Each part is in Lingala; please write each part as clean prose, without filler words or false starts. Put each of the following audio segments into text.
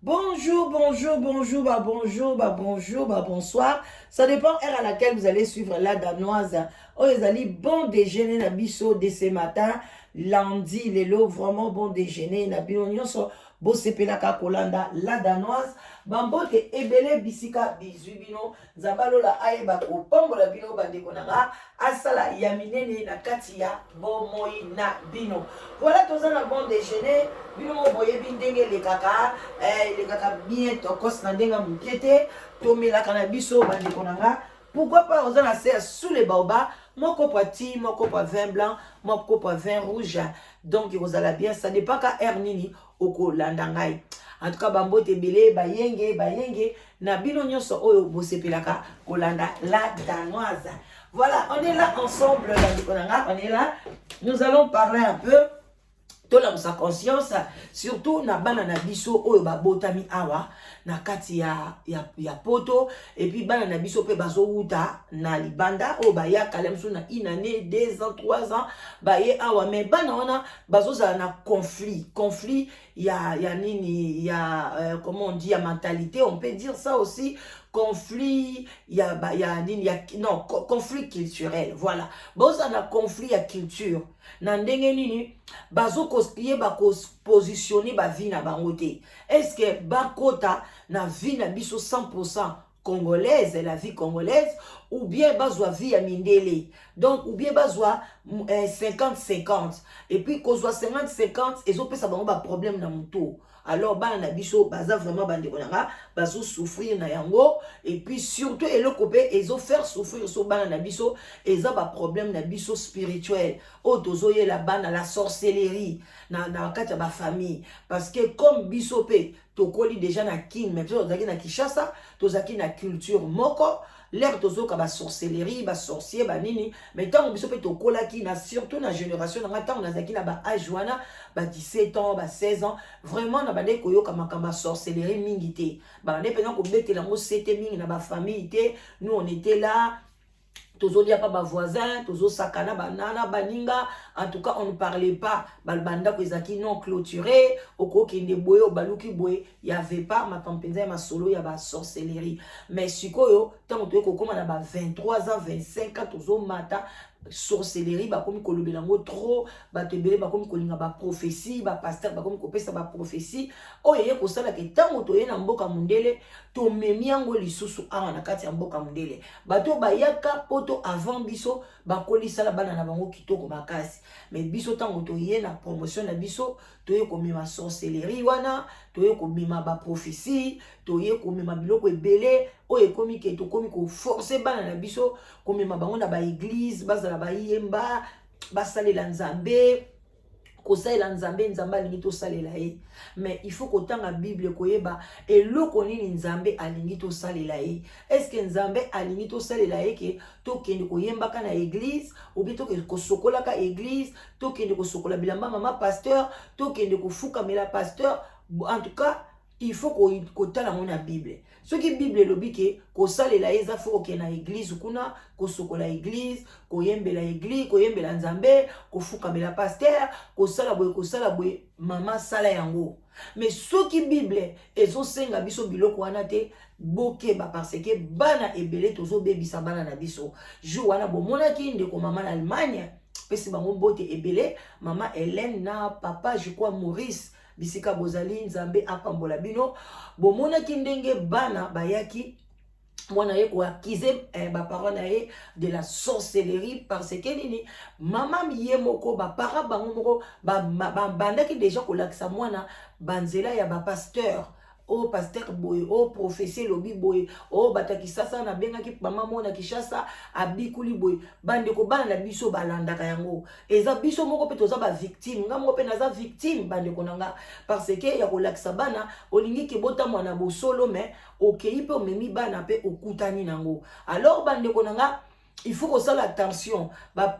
Bonjour, bonjour, bonjour, bah bonjour, bah bonjour, bah bonsoir. Ça dépend heure à laquelle vous allez suivre La Danoise. Oh, ezali bon déjeuner na biso de ce matin, lundi, lelo, vraiment bon déjeuner na bino nyonso. Bosepelaka kolanda La Danoise. Bambote ebele bisika bizwi bino. Nzambe alola ayeba kopambola bino bandeko na nga, asala ya minene na kati ya bomoi na bino. Voilà, toza na bon déjeuner. Bino mo boyebi ndenge elekaka, elekaka bien tokos na ndenge moke te. Tomelaka na biso bandeko na nga. Pourquoi pas oza na se ya sous les baobabs, moko po ti, moko po vin blanc, moko po vin rouge. Donc ekozala bien, ça dépend ka heure nini okolanda ngai. En tout cas, bambote ebele, bayenge bayenge na bino nyonso oyo bosepelaka kolanda La Danoise. Voilà, on est là ensemble, bandeko na nga, on est là. Nous allons parler un peu tolamusa conscience, surtout na bana na biso oyo babotami awa na kati ya poto, et puis bana na biso mpe bazowuta na libanda oyo bayaka le mosusu na une année, 2 ans, 3 ans, baye awa. Mais bana wana bazozala na conflit ya nini, ya comment on dit, ya mentalité, on peut dire ça aussi, conflit ya nini, ya non, conflit culturel. Voilà, bozala na conflit ya culture na ndenge nini? Bazokoyeba kopositionner bavie na bango te. Est ce que bakota na vie na biso 100 congolaise, la vie congolaise, ou bien bazwa vie ya mindele? Donc ou bien bazwa 50-50. Et puis kozwa 50-50 ezopesa bango baproblème na motu. Alors bana na biso baza vraiment, bandeko na nga, bazosouffrir na yango. Et puis surtout, eloko mpe ezofaire souffrir so bana na biso eza baproblème na biso spirituel oyo tozoyela bana, la sorcellerie na kati ya bafamille. Parce que comme biso mpe tokoli déjà na Kin, mais biso tozalaki na Kinshasa, tozalaki na culture moko, l'heure tozoyoka basorcellerie, basorcier, banini. Mais ntango biso mpe tokolaki na, surtout na génération na nga, ntango nazalaki na baage wana, ba 17 ans, ba 16 ans, vraiment na bandeki koyoka makambo ya sorcellerie mingi te. Babandeki mpenza kobetela yango sete mingi na bafamille te. Nous, on était là, tozolia pa bavoisin, tozosakana banana baninga. En tout cas, on ne parlait pas. Bandako ezalaki non clôturé, okokende boye, obaluki boye, y avait pas makambo mpenza ya masolo ya basorcellerie. Mais sikoyo, ntango toyei kokóma na ba 23 ans, 25 ans, tozomata, sorcellerie bakomi kolobela yango trop. Bato ebele bakomi kolinga baprophétie, bapasteur bakomi kopesa baprophétie oyo eye kosalaka. Ntango toye na mboka mondele, tomemi yango lisusu awa na kati ya mboka mondele. Bato oyo bayaka poto avant biso bakolisala bana na bango kitoko makasi. Mais biso, ntango toye na promotion na biso, toye komema sorcellerie wana, toye komema baprophétie, toye komema biloko ebele oyo ekomi ke tokomi koforcer bana na biso, komema bango na baéglise, bazala bayemba, basalela Nzambe. Kosalela Nzambe, Nzambe alingi tosalela ye, mais il faut kotanga Bible, koyeba eloko nini Nzambe alingi tosalela ye. Est-ce Nzambe alingi tosalela ye ke tokende koyembaka na église, ou bien tokende kosokolaka église, tokende kosokola bilamba mama pasteur, tokende kofukamela pasteur? En tout cas, il faut kotala yango na Bible. Soki Bible elobi ke kosalela ye eza faut kokende na église kuna, kosokola église, koyembela église, koyembela Nzambe, kofukamela pasteur, kosala boye, kosala boye, mama sala yango. Mais soki Bible ezosenga biso biloko wana te, bokeba, parce que bana ebele tozobebisa bana na biso. Jour wana bomonaki ndeko mama na Allemagne, pesi bango mbote ebele, mama Hélène na papa, je crois, Maurice, bisika bozali, Nzambe apambola bino. Bomonaki ndenge bana bayaki, mwana ye koaccuser baparent na ye de la sorcellerie. Parce que nini? Mama ye moko, baparent bango moko babandaki déjà kolakisa mwana banzela ya bapasteur. O pasteur boye, o prophétie elobi boye, o bato ya Kisasa, nabengaki mama moko na Kishasa, abikuli boye. Bandeko, bana na biso balandaka yango. Eza biso moko mpe toza bavictime, nga moko mpe naza victime, bandeko na nga, parce que ya kolakisa bana, olingi ke botamwa na bosolo, mais okei mpe omemi bana mpe okutani nango. Alors bandeko na nga, il faut kosala attention.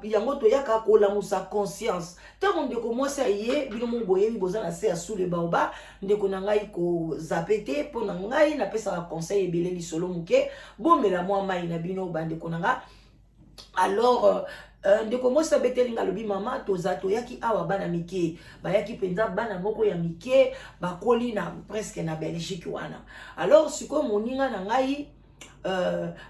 Yango toyaka kolamusa conscience. Ntango ndeko mwasi aye, bino moko boyebi, boza na se ya sous le baobab. Ndeko na ngai, kozapper te. Mpo na ngai, napesaka conseil ebele, lisolo moke, bomela mwa mai na bino, bandeko na nga. Alors Ndeko mwasi abeteli nga, alobi: "Mama, toza toyaki awa bana mike." Bayaki mpenza bana moko ya mike, bakoli na presque na Belgique wana. Alors sikoyo moninga na ngai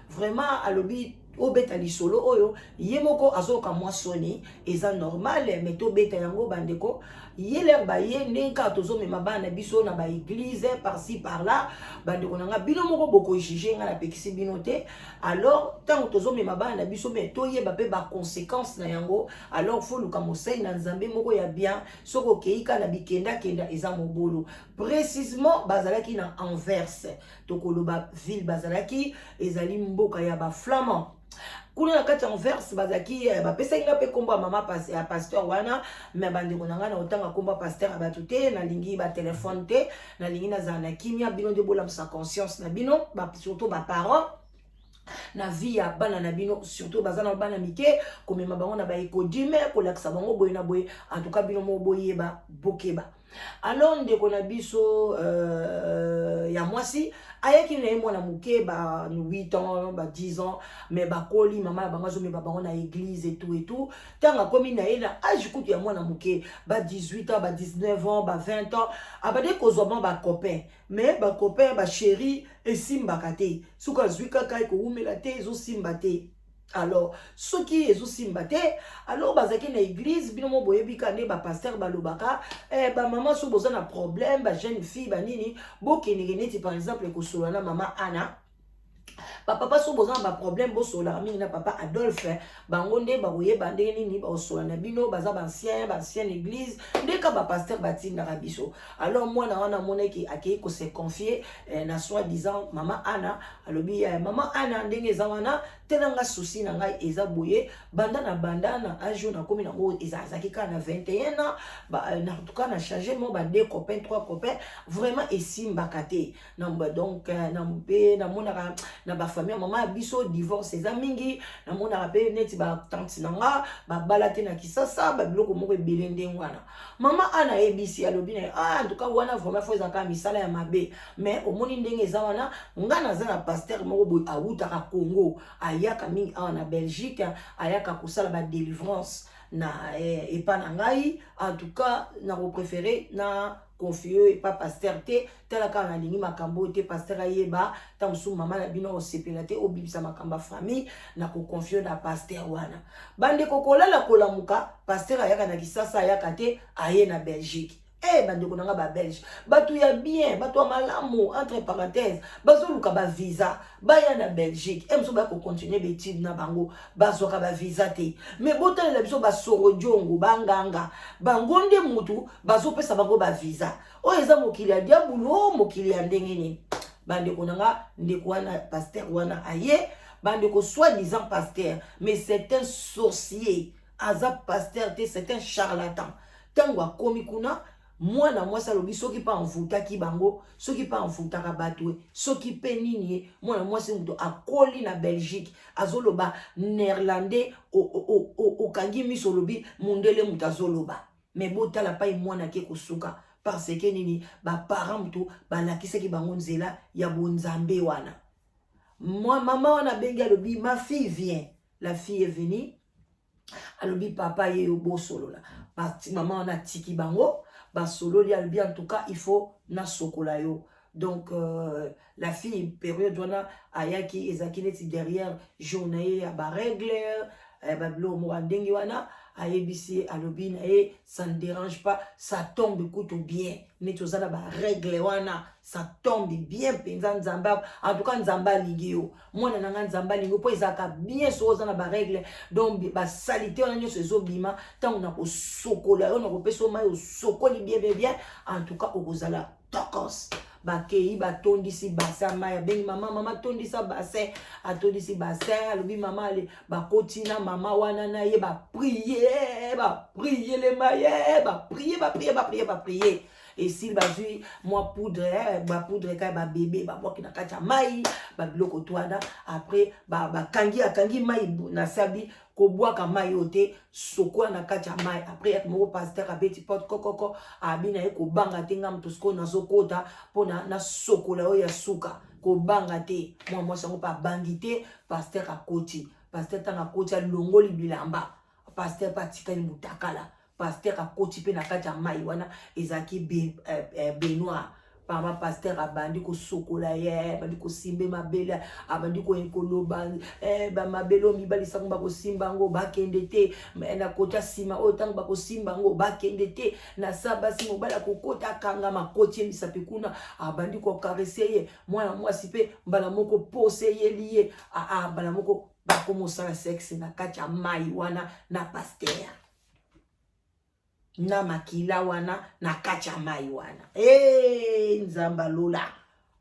vraiment alobi obeta lisolo oyo, ye moko azoyoka mwa soni. Eza normal, mais tobeta yango, bandeko. Ye lere baye, ndenge kaka tozomema bana na biso na baéglise par-ci par-là. Bandeko na nga, bino moko bokojuger, nga napekisi bino te. Alors ntango tozomema bana na biso, mais toyeba mpe baconséquence na yango. Alors faut luka mosali na Nzambe moko ya bien. Soki okei kaka na bikendakenda, eza mobulu. Précisement bazalaki na Anvers. Tokoloba ville bazalaki ezali mboka ya Baflamand. Kuna na kati ya Anvers bazalaki, bapesaki nga mpe nkombo ya mama ya pasteur wana. Mais bandeko na ngai, na kotanga nkombo ya pasteur ya bato te. Nalingi batelefone te, nalingi nazala na kimia. Bino nde bolamusa conscience na bino, surtout baparent na vie ya bana na bino, surtout baza na bana mike, komema bango na baekodime, kolakisa bango boye na boye. En tout cas bino moko boyeba, bokeba. Alors ndeko na biso ya mwasi ayaki na ye mwana moke, ba 8 ans, ba 10 ans, mais bakoli, mama ya bango azomema bango na église et tout et tout. Ntango akomi na ye na age kutu ya mwana moke, ba 18 ans, ba 19 ans, ba 20 ans, abandi kozwa mwa bacopain. Mais bacopain, bachéri, esimbaka te. Soki azwi kaka, ekowumela te, ezosimba te. Alors soki ezosimba te, alors bazalaki na église. Bino mo boyebi ka nde bapasteur balobaka bamama, so boza na problème, bajeune fille, banini, bokendeke neti par exemple ekosolola na mama Ana. Bapapa, so boza na baproblème, bosololaka mingi na papa Adolphe. Bango nde bakoyeba ndenge nini bakosola na bino. Baza baancien, baancienne église, nde ka bapasteur batindaka biso. Alors mwana wana amonaki, akei kose confier na soi disant mama Ana. Alobi: "Mama Ana, ndenge eza wana, telanga souci na ngai eza boye. Banda na banda na age oyo nakomi nango, ezalaki kaka na 21 ans, en tout cas na change mo ba deux copains, trois copains, vraiment esimbaka te. Donc na mpe namonaka na bafamille ya mama ya biso, divorce eza mingi. Namonaka mpe neti batante na nga babala te na Kisasa, babiloko moko ebele ndenge wana." Mama Ana ayebisi, alobi na ye: "Ah, en tout cas wana vraiment faut ezalaka misala ya mabe. Mais omoni ndenge eza wana, nga naza na pasteur moko boye, awutaka Congo, ayaka mingi awa na Belgique, ayaka kosala badélivrance na epa na ngai. En tout cas nakopréférer na confie epa pasteur te. Tala kaka, nalingi makambo oyo te pasteur ayeba. Ntango mosusu mama na bino osepela te obimisa makambo ya famille. Na koconfier na pasteur wana." Bandeko, kolala kolamuka, pasteur ayaka na Kisasa, ayaka te, aye na Belgique. Bandeko na nga babelge, bato ya bien, bato ya malamu, entre parenthèse, bazoluka bavisa baya na Belgique, mosusu baya kocontinuer baétude na bango, bazwaka bavisa te. Mais botalela biso basorodiongo, banganga, bango nde mutu bazopesa bango bavisa. Oyo eza mokili ya diabulu, o mokili ya ndenge nini? Bandeko na nga, ndeko wana, pasteur wana aye, bandeko, soi disant pasteur, mais c'est un sorcier. Aza pasteur te, c'est un charlatan. Ntango akomi kuna, mwana mwasi alobi soki mpe amvutaki bango, soki mpe amvutaka bato, soki mpe nini. Ye mwana mwasi, moto akoli na Belgique, azoloba néerlandais, okangi miso, olobi mundele moto azoloba. Mais botala pai mwana ake kosuka, parce que nini? Baparent moto balakisaki bango nzela ya bonzambe wana. Mama wana abengi, alobi: "Ma fille, vient." La fille est venue, alobi: "Papa, ye yo bosolola." Mama wana atiki bango, basololi. Alobi: "En tout cas il faut nasokola yo." Donc la fille, période wana ayaki, ezalaki neti derrière jour na ye ya barègle, babiloko moko ya ndenge wana. Ayebisi ye, alobi na ye: "Ça ne dérange pas, ça tombe kutu bien. Neti oza na barègle wana, ça tombe bien mpenza. Nzambe, en tout cas Nzambe alingi yo, mwana na nga. Nzambe alingi yo, mpo ezalaka bien soki oza na barègle. Donc basaleté wana nyonso ezobima. Ntango na kosokola yo, na kopesa yo mai, osokoli bien bien bien, en tout cas okozala tokos." Bakei, batondisi bassin mai. Abengi mama: "Mama, tondisa bassin." Atondisi bassin. Alobi: "Mama, ale." Bakoti na mama wana na ye, baprier, baprier le maye, baprier, baprier, baprier, baprier. Esili, bazwi mwa poudre, bapoudre kaka babebe, babwaki na kati ya mai, babiloko to wana. Après bakangi, akangi mai na sabi, kobwaka mai oyo te, sokola na kati ya mai. Après yaki moko, pasteur abeti porte kokoko, abi na ye: "Kobanga te, nga moto sikoyo nazokota mpona nasokola oyo ya suka. Kobanga te." Mwa mwasi yango mpe abangi te. Pasteur akoti. Pasteur ntango akoti, alongoli bilamba. Pasteur mpe atikali mutakala. Pasteur akoti mpe na kati ya mai wana, ezalaki baignoire. Mama pasteur abandi kosokola ye, abandi kosimba mabele, abandi koloba bamabele oyo mibali sango bakosimba yango, bakende te na kota nsima oyo. Ntango bakosimba yango, bakende te na sa basi. Mobali akokota, akangama, akoti ye misapi kuna, abandi kocaresser ye. Mwana mwasi mpe mbala moko pose eyeli ye, mbala moko bakomosala sexe na kati ya mai wana na pasteur na makila wana na kati ya mai wana. E Nzambe alola,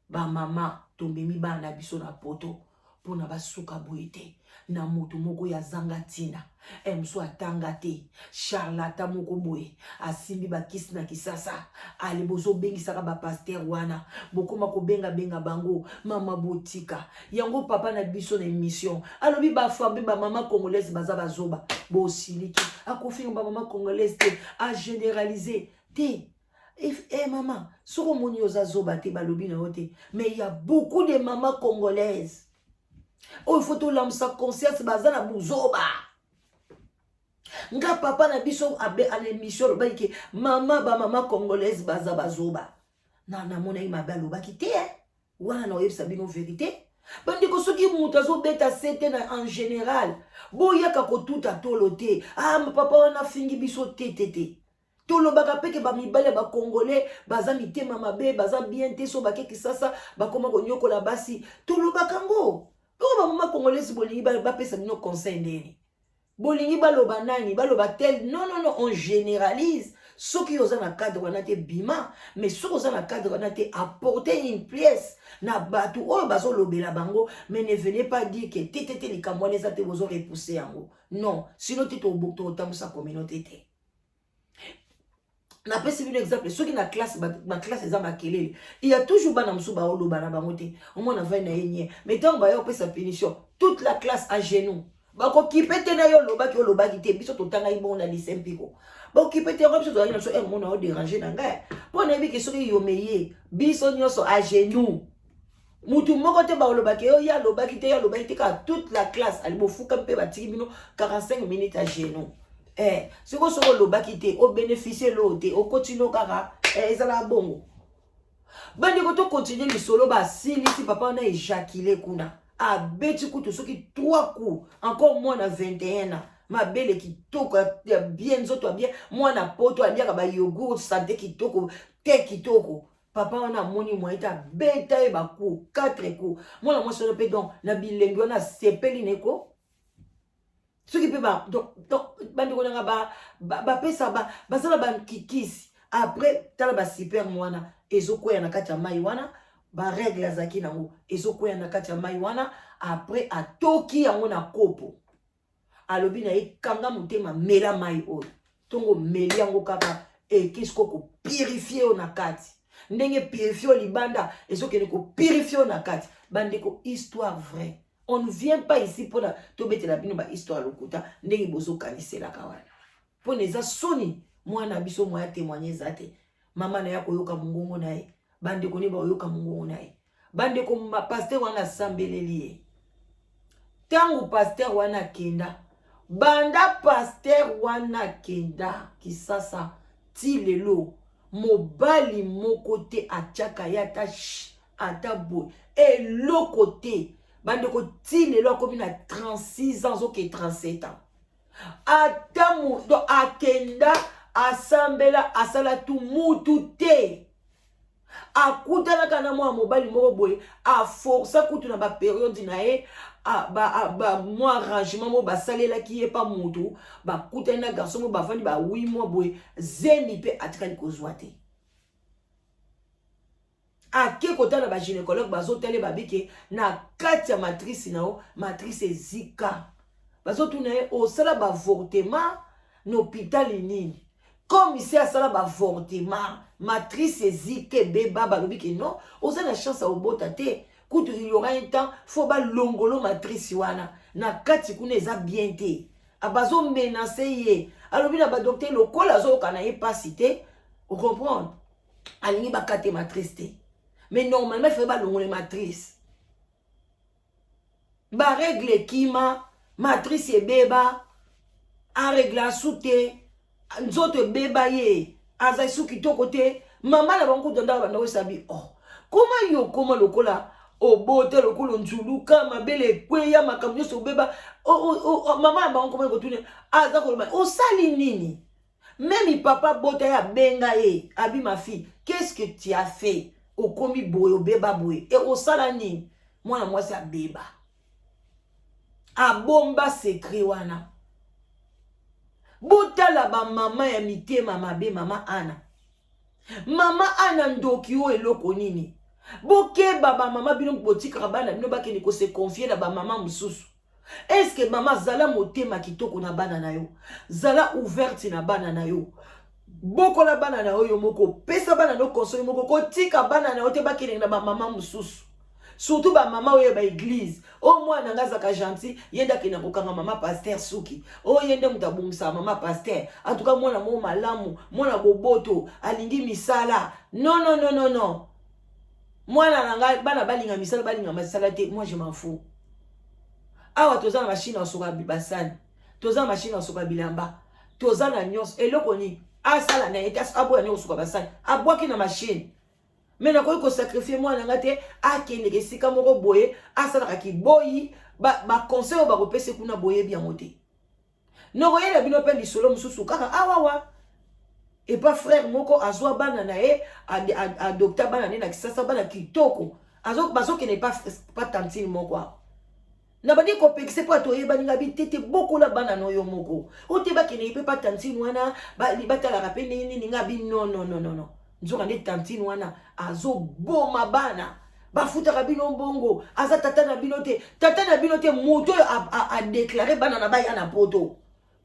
bamama, tomemi bana na biso na Poto mpona basuka boye te na moto moko ya zanga ntina. E mosu atanga te, charlatan moko boye asimbi bakisi na Kisasa. Ale, bozobengisaka bapasteur wana, bokóma kobengabenga bango. Mama, botika yango. Papa na biso na émission alobi bafambe, bamama congolaise baza bazoba. Bosiliki, akofinga bamama congolaise te, agénéralise te. Mama, soki omoni oza zoba te, balobi na yo te. Mais il y a beaucoup de mama congolaise oyo faut tolamusa conscience, baza na buzoba. Nga, papa na biso na émission alobaki ke mama, bamama congolaise baza bazoba. Na namonaki mabe alobaki te wana. Na oyebisa bino vérité, bandeko, soki moto azobeta sete na en général, boyaka kotuta tolo te. Ah, papa wana afingi biso te, te, te. Tolobaka mpe ke bamibali ya bacongolais baza mitema mabe, baza bien te. So bake Kisasa, bakóma konyokola basi. Tolobaka ngo mpo bamama congolaise, bolingi bapesa bino conseil ndeni? Bolingi baloba nani? Baloba tel? Non, non, non, on généralise. Soki oza na cadre wana te, bima. Mais soki oza na cadre wana te, apporter une pièce na bato oyo bazolobela bango. Mais ne venez pas dire que te, te, te, likambo wana eza te, bozorepousser yango. Non, sinon te, totambusa communauté te. Napesi bino exemple: soki na classe, na classe eza makelele, il y a toujours bana mosusu baoloba na bango te, omona vai na ye nie. Mais ntango baya kopesa punition, toute la classe à genoux. Bakokipe te na yo olobaki, olobaki te. Biso totangaki bongo na lycée Mpiko, bakokipe te yango. Biso tozalaki na biso mona odéranger na ngai mpo nayebi ke soki yomeye, biso nyonso à genoux. Mutu moko te balobaki yo ye alobaki te, ye alobaki te. Kaka toute la classe ali bofuka mpe batiki bino 45 minutes à genoux. Sikoyo soki olobaki te, obénéficie loo te, okotino kaka. Ezalaka bongo, bandeko. Tocontinuer lisolo. Basilisi, papa wana éjaculer kuna, abeti kutu soki 3 coups encore. Mwana 21 ans, mabele kitoko ya bien, nzoto ya bien, mwana Poto, aliaka bayogourt, santé kitoko te, kitoko. Papa wana amoni moyen te, abeta ye bacoups, 4 coups. Mwana mwasi wana mpe donc na bilengi wana, asepeli neko. Soki mpe bandeko nanga bapesa, basala bakikisi. Après, tala basperme wana ezokwea na kati ya mai wana, barègle azalaki nango ezokwea na kati ya mai wana. Après, atoki yango na kopo, alobi na ye: "Kanga motema, mela mai oyo." Ntongo meli yango kaka, eke siko kopurifier oyo na kati. Ndenge purifier oyo libanda, ezokende kopurifier oyo na kati. Bandeko, histoire vraie. On ne vient pas ici mpona tobetela bino bahistoire lokuta ndenge bozokaniselaka wana, mpona eza soni. Mwana biso moya témoigne eza te. Mama na ye akoyoka mongongo na ye, bandeko nde bakoyoka mongongo na ye. Bandeko, pasteur wana asambeleli ye. Ntango pasteur wana akenda, banda pasteur wana akenda Kisasa ti lelo, mobali moko te atiaka ye ata ata boye eloko te. Bandeko, ti lelo akomi na 36 ans, azoke 37 ans. Ata donc akenda, asambela, asala tu, mutu te akutanaka na mwana mobali moko boye. Aforcer kutu na bapériode na ye, mwa arrangement moko basalelaki ye pa motu, bakutani na garçon moko, bavandi ba 8 mois boye, zemi mpe atikali kozwa te. Ake kotala bagynécologue, bazotala, babike na kati ya matrice na yo, matrice ezika. Bazotuna ye: "Osala baavortement na hôpital nini?" Comme isi asala baavortement, matrice ezika, ebeba. Balobi ke non, oza na chance ya kobota te. Kutu il y aura un temps, faut balongolo matrice wana na kati kuna, eza bien te. Bazomenacer ye. Alobi na badocteur, lokola azoyoka na ye mpasi te, ocomprendre, alingi bakate matrice te. Mais normalement, il faut balongole matrice. Barègle ekima, matrice ebeba. Aregla su te, nzoto ebeba ye, azali su kitoko te. Mama na bango kutu ndako banda kosabi, oh, koma yo koma lokola obota, lokola onzuluka, mabele ekweya, makambo nyonso obeba. Oh, mama na bango koma kotuna, aza koloba osali nini? Même papa bota ye, abenga ye, abi: "Ma fille, qu'est-ce que tu as fait? Okomi boye, obeba boye, e osala nini?" Mwana mwasi abeba, abomba secret wana. Botala bamama ya mitema mabe. Mama Ana, mama Ana ndoki oyo, eloko nini? Bokeba bamama, bino botikaka bana bino bakende kose confier na bamama mosusu. Est-ce mama, zala motema kitoko na bana na yo, zala ouverte na bana na yo, bokola bana na yo yo moko, pesa bana no conseil moko. Kotika bana na yo te bakende na bamama mosusu, surtout bamama oyo baéglise. Oyo mwana nga azalaka gentil, ye nde akende kokanga mama pasteur suki, oyo ye nde moto abongisaka mama pasteur. En tout cas, mwana moko malamu, mwana boboto, alingi misala. Non, non, non, non, non, mwana na ngai, bana balinga misala, balinga misala te, moi je m'en fous. Awa toza na machine ya soka basani, toza na machine ya soka bilamba, toza na nyonso. Eloko nini asala na ye te? Aboya nde kosuka basani, abwaki na machine. Mais nakoki kosacrifier mwana nga te akendeke esika moko boye, asalaka kiboyi. Baconseil oyo bakopesa kuna, boyebi yango te. Nokoyela bino mpe lisolo mosusu kaka awawa epa frère moko azwa bana na ye, adopta bana nde na Kisasa, bana kitoko, bazokende epa tantine moko awa. Na bandi kopekisa mpo ato oyebani nga bitete, bokola bana no yo moko. Oyo te bakendeki mpe pa tantine wana, batalaka mpe ndenge nini. Nga bi non, non, non, non, non. Nzoka nde tantine wana azoboma bana. Bafutaka bino mbongo, aza tata na bino te, tata na bino te. Moto oyo adéclarer bana na baya na Poto,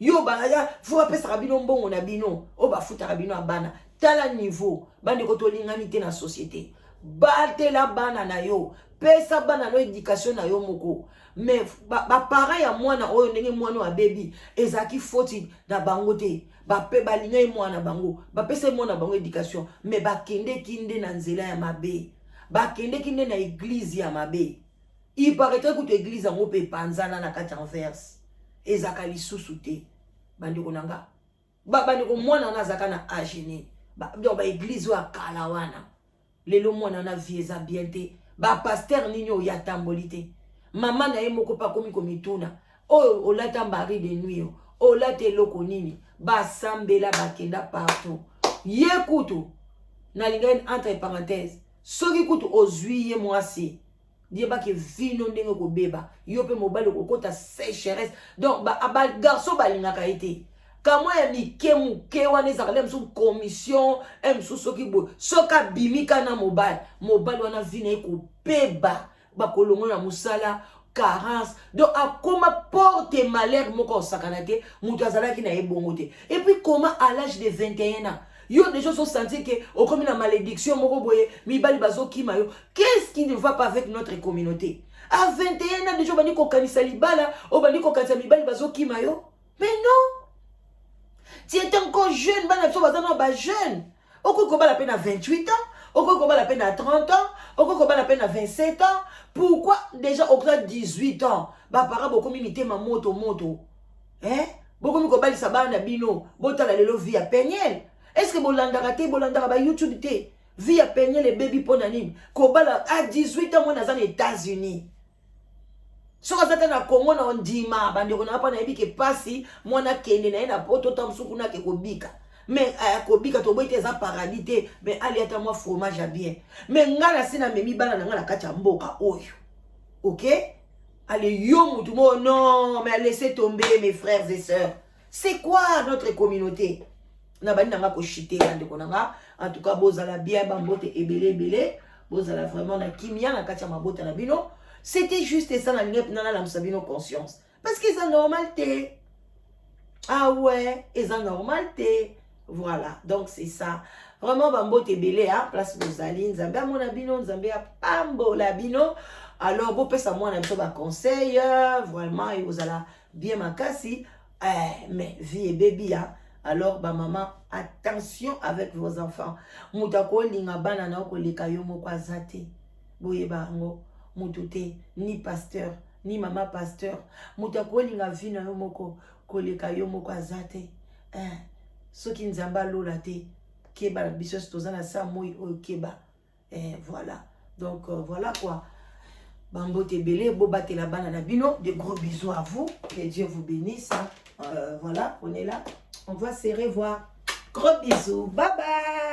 yo baya fo bapesaka bino mbongo na bino oyo bafutaka bino ya bana. Tala niveau, bandeko, tolingani te na société. Batela bana na yo, pesa bana no éducation na yo moko. Mais baparent ya mwana oyo, ndenge mwana oyo abebi, ezalaki foti na bango te. Bape balinga ye mwana bango, bapesa ye mwana bango éducation, mais bakendeki nde na nzela ya mabe, bakendeki nde na église ya mabe. Il paraîtrait kutu église yango mpe epanzana na kati ya Anvers, ezalaka lisusu te. Bandeko na nga, bandeko, mwana wana azalaka na age nini? Donc baéglise oyo ya kala wana, lelo mwana wana vie eza bien te. Bapasteur nini oyo atamboli te? Mama na ye moko mpe akomi komituna: oyo olata mari de nuit, olata eloko nini? Basambela, bakenda partout. Ye kutu nalingai, entre parenthèse, soki kutu ozwi ye mwasi, yebaki vino ndenge kobeba yo mpe mobali okokota sécheresse. Donc bagarçon balingaka ye te. Kamwa ya mike moke wana ezalaka nde mosusu commission e mosusu. Soki boye, soki abimi ka na mobali, mobali wana vie na ye kobeba, bakolongo na mosala, carence. Donc akoma porte malheur moko osakana te. Moto azalaki na ye bongo te. Et puis comment, à l'âge de 21 ans, yo déjà ozosentir ke okomi na malédiction moko boye, mibali bazokima yo? Qu'est-ce qui ne va pas avec notre communauté? À 21 ans déjà obandi kokanisa libala, obandi kokanisa mibali bazokima yo. Mais non, tu es encore jeune. Bana biso baza na bajeune. Okoki kobala mpe na 28 ans, okoki kobala mpe na 30 ans, okoki kobala mpe na 27 ans. Pourquoi déjà okoza 18 ans? Baparent bokomi mitema moto moto, eh? Bokomi kobalisa bana na bino. Botala lelo vie ya Peniel. Est ce que bolandaka te? Bolandaka baYouTube te? Vie ya Peniel ebebi mpo na nini? Kobala à 18 ans, mwana aza na États-Unis. Soki aza te na Kongo, na ondima bandeko na mpo nayebi ke pasi mwana akende na ye na Poto, ta mosusu kuna ake kobika. Mais akobika, toboyi te, eza paradis te, mais alia ata mwa fromage ya bien. Mais ngai na se namemi bana na ngai na kati ya mboka oyo, ok, allez, yo mutu moko, non, mais laissez tomber, mes frères et sœurs. C'est quoi notre communauté? Na bandi na nga koshite, bandeko na nga. En tout cas, bozala bien, bambote ebele ebele, bozala vraiment na kimia na kati ya mabota na bino. C'était juste ça. Nalingi mpena nalamusa bino conscience, parce que eza normal te. Ah ouais, eza normal te. Voilà, donc c'est ça vraiment. Bambote ebele a place bozali. Nzambe amona bino, Nzambe apambola bino. Alors bopesa mwana biso baconseil, vraiment ekozala bien makasi. Eh, mais vie ebebi ya. Alors bamama, attention avec vos enfants. Moto akolinga bana na yo koleka yo moko aza te. Boyeba yango, moto te, ni pasteur ni mama pasteur. Moto akolinga vie na yo moko Koleka yo moko aza te eh, soki Nzambe alola te, keba na biso nyonso toza na sa moi oyo, keba eh, voilà. Donc voilà quoi. Bambote ebele, bobatela bana na bino. De gros bisous à vous, que Dieu vous bénisse, hein. Voilà, on est là, on va se revoir. Gros bisous, bye bye.